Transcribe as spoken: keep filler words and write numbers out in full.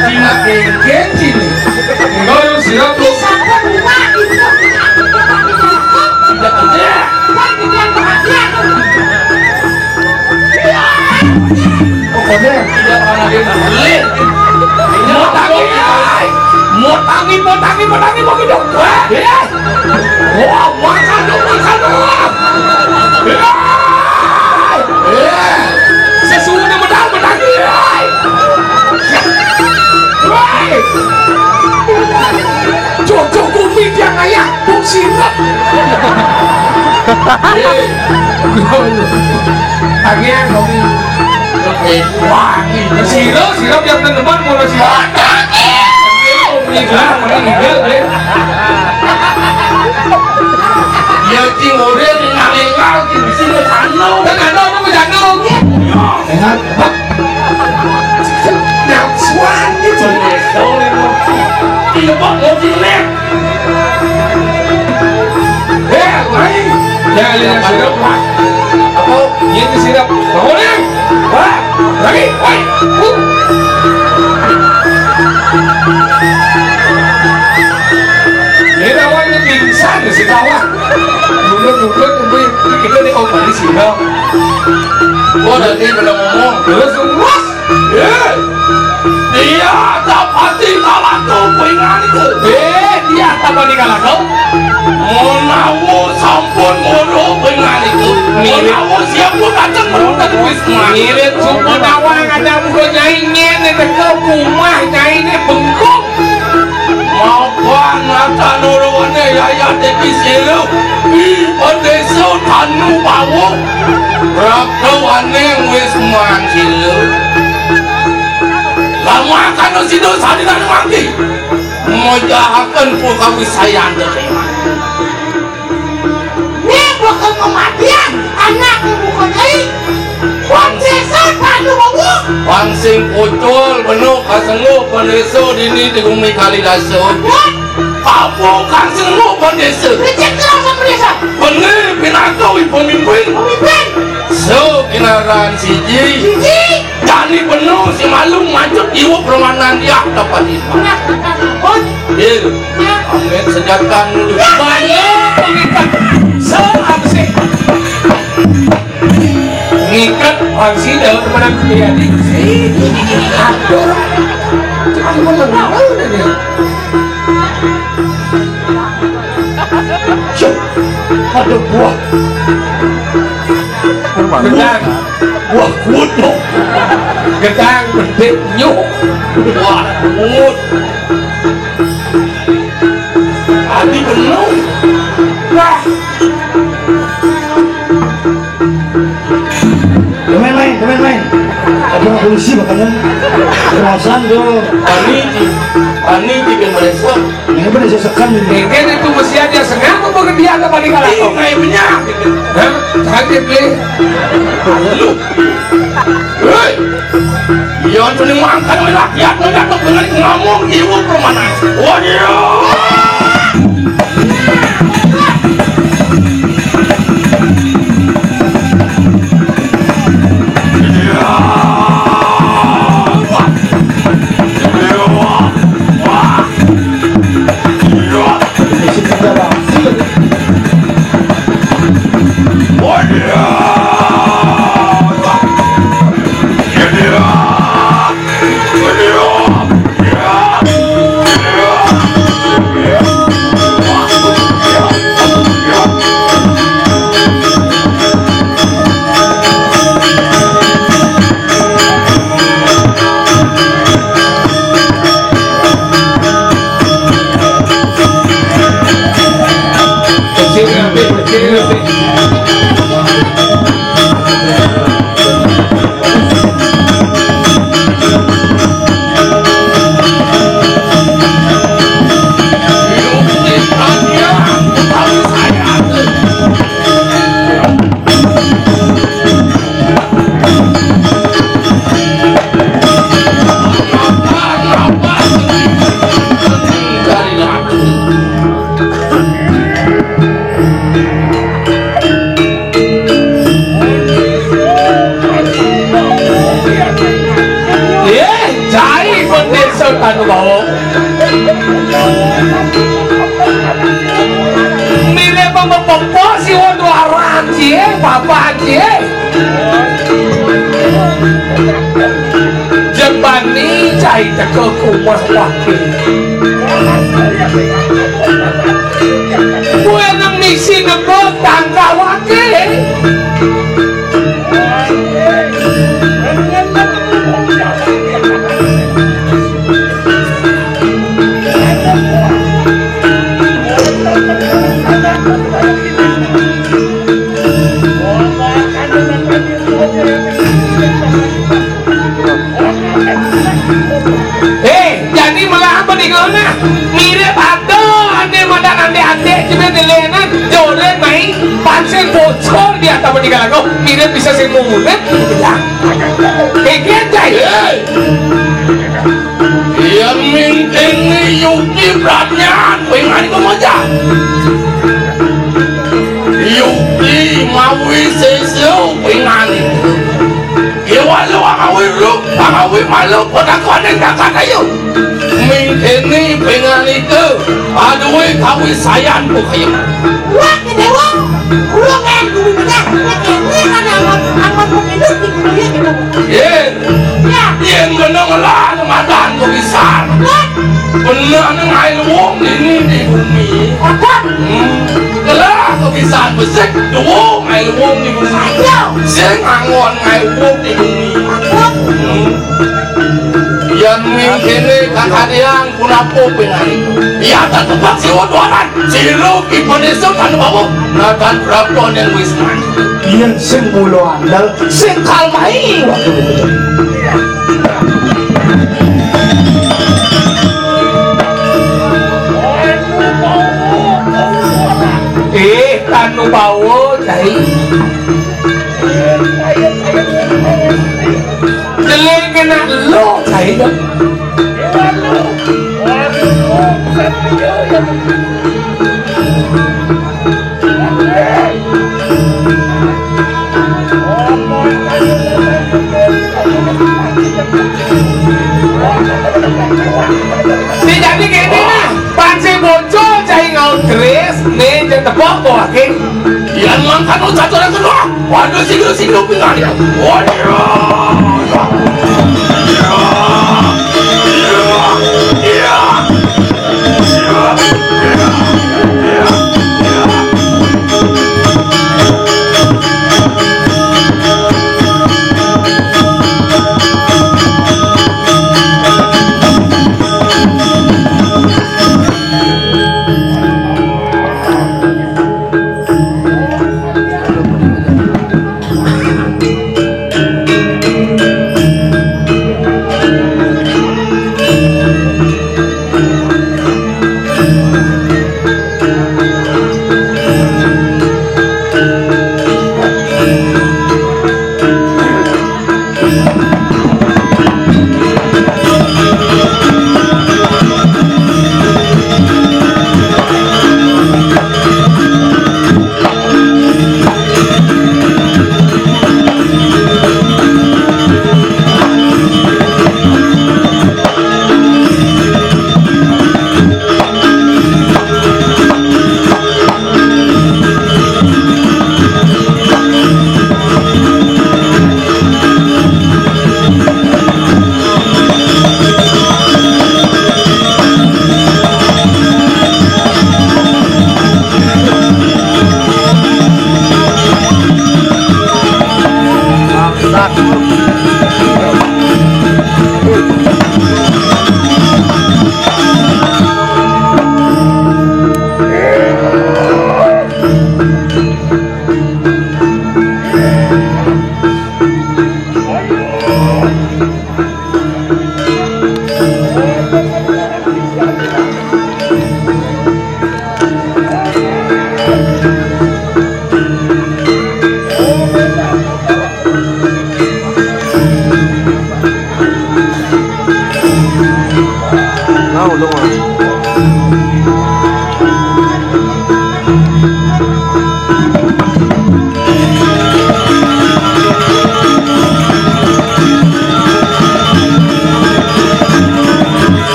Cina kéngkén, cina. Enggak, yang siap, lu. Tidak ada. Pokoknya tidak pernah dia beli. Mau tangi, ay. Mau tangi, mau tangi, mau tangi, mau hidup. Wah, ya. Wah, makan dong, makan dong. Ya. Ya. Sesuatu yang benar, benar, ya. Woi. Jojo kupi dia kayak bung sirep. Eh. Tangian kopi. Eh, wah, ini. Sirep, sirep yang teman mau sirep. Ini kan, ini dia, deh. Ya, cing, orang yang ngalengal, cing, di sini, sana. Kan ada orang ke sana. Ya. Enak. Nafsuan gitu. Iya, Pak, mau jelek. Eh, lain. Ya, ya, ya, sirap. Apa? Ini sirap. Bangun, ya. Wah, lagi. Woi. Uh. Ini awalnya pingsan si kawan. Nunduk-nunduk, nunduk. Kita nih, oh, tadi sih, Bang. Gua tadi belum ngomong. Terus, terus. Eh, dia dapati kalaku pingan itu. Eh, dia dapati kalaku. Menawa sampun moro pingan itu. Mirip. Menawa siap pun datang merutak Wisman. Mirip suku nawang ada muka nyai nyen, teka kumah nyai ini bengkok. Mapan nata nuruwane yayat iki silu. Di pedesa Tanu Bawu. Rakawane wis mancila. Lamakana sida salinan mati. Mojahaken pukawi sayan dekeman. Nih bakal kematian anak ibu konyai. Wong sesa Tanu Bawu. Wong sing ucul benuk kasengguh pendesa dini di bumi Kalidasa. Wah. Apa kang sengguh pendesa? Becik terus pendesa. Bener pinaka wi pemimpin. Pemimpin. So kinaran siji. Siji. Jani penuh si malu macet iwak permanan dia dapat itu. Benar, benar, benar. Bil. Ya. Amin sejatan dulu. Ya. Banyak pengikat. So absik. Ngiket Fansida menang Jayadi. Aduh. Cuma menang ini. Cuk. Aduh, buah. Gedang. Buah kuno. Gedang, bedik, nyuk. Buah kuno. Adi benung. Wah. Demen main, demen main. Ada polisi makanya. Kemasan tuh. Ani, Ani bikin merespon. Ini bener sesekan ini. Ini kan itu mesti aja sengaja mau ke dia apa balik kalau. Ini kayak punya. Hah? Sakit nih. Lu. Hei. Iya, cuma makan, main rakyat, main rakyat, bener ngomong, ibu permana. Waduh. Anu bawa. Mirip apa bapa sih, wong tuaran sih, papa sih. Jebani cai teka kumas wakil. Kue nang misi nebo tangga wakil. Eh, jadi malah apa nih kalau nah? Mirip ada ande madan ande-ande cuma delenan jodoh main pancen bocor di atas menikah lagu mirip bisa sing murid ya. Kayak gitu ya. Iya, mingkene Yuki Pradnyan, pengen itu aja. Yuki mawi seseu pengen. Iya, walau akawi ruk, akawi malu, kota kone kakak ayo. Mingkene pengen itu, aduh, kawi sayan bukayo. Wah, dewa, ulo kan guru kita, ini kan amat, amat pemilu di guru ya kita. Iya. Ya. Yen meneng lah madan kepisan. Bener nang ae wong ini di bumi. Apa? Hmm. Lah kepisan besik wong ae wong di bumi. Ayo. Sing angon ae wong di bumi. Apa? Hmm. Yen mingkene kakadiang Punapa pengané? Ya, tetep siwa tuanan. Sira ki panésa kan bawa. Natan prapta ning wisman. Yen sing mula andal, sing kalmahi waktu. Eh, Tanubawa, Cai. Jelek kena lo, Cai, dah. Sing dadi ngene nah, pancen bocah cai ngaut keris, ning cek tepok kok akeh. Yan mangkano catur yang kedua. Waduh, sing lu, sing lu, pindah dia. Waduh.